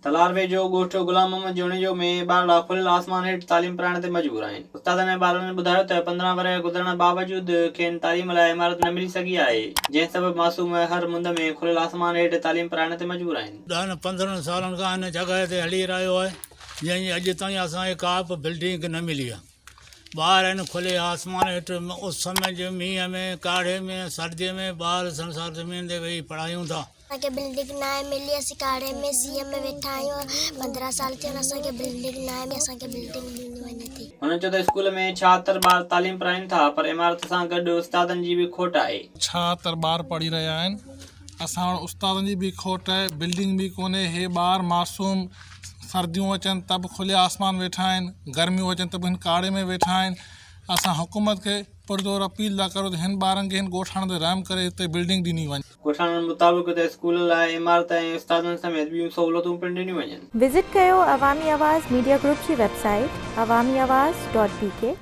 تلهار ويجهو ڳوٺ غلام محمد جوڻيجو ۾ ٻارڙا کليل آسمان هيٺ تعليم پرائڻ تي مجبور آهن. استادن ۽ ٻارڙن ٻڌايو ته 15 ورهيه گذرڻ باوجود کين تعليم لاء عمارت نه ملي سگهي آهي، جنهن سبب معصوم هر مند ۾ کليل آسمان هيٺ تعليم پرائڻ تي مجبور آهن. ڏهن 15 سالن کان هن جڳهه تي هلي رهيو آهي، جنهن جي اڄ تائين اسان کي ڪا به بلڊنگ نه ملي آهي. ٻار هن کلي آسمان هيٺ اس ۾ مينهن ۾ ڪاڙهي ۾ سردي ۾ ٻار سنسار زمين تي ويهي پڙهايون ٿا. اسان کي بلڊنگ ناهي ملي اسين ڪاڙهي ۾ سيء ۾ ويٺا آهيون 15 سال ٿيا آهن اسان کي بلڊنگ ناهي ملي اسان کي بلڊنگ ڏني وڃي ٿي. هن چيو ته اسڪول ۾ 76 ٻار تعليم پرائين ٿا پر عمارت سان گڏ استادن جي به کوٽ آهي. 76 ٻار پڙهي رهيا آهن اسان وٽ استادن جي به کوٽ آهي بلڊنگ به ڪونهي هي ٻار معصوم سرديون اچن ته به کلي آسمان ويٺا آهن گرميون اچن ته به هن ڪاڙهي ۾ ويٺا آهن اسان حڪومت کي پرزور اپيل ٿا ڪريون ته هن ٻارن کي هن ڳوٺاڻن تي رحم ڪري هتي بلڊنگ ڏني وڃي. ڳوٺاڻن مطابق ته اسڪول لاء عمارت ۽ استادن سميت ٻيون سهولتون پڻ ڏنيون وڃن. وزٽ ڪيو عوامي آواز ميڊيا گروپ جي website Awami Awaz dot B K.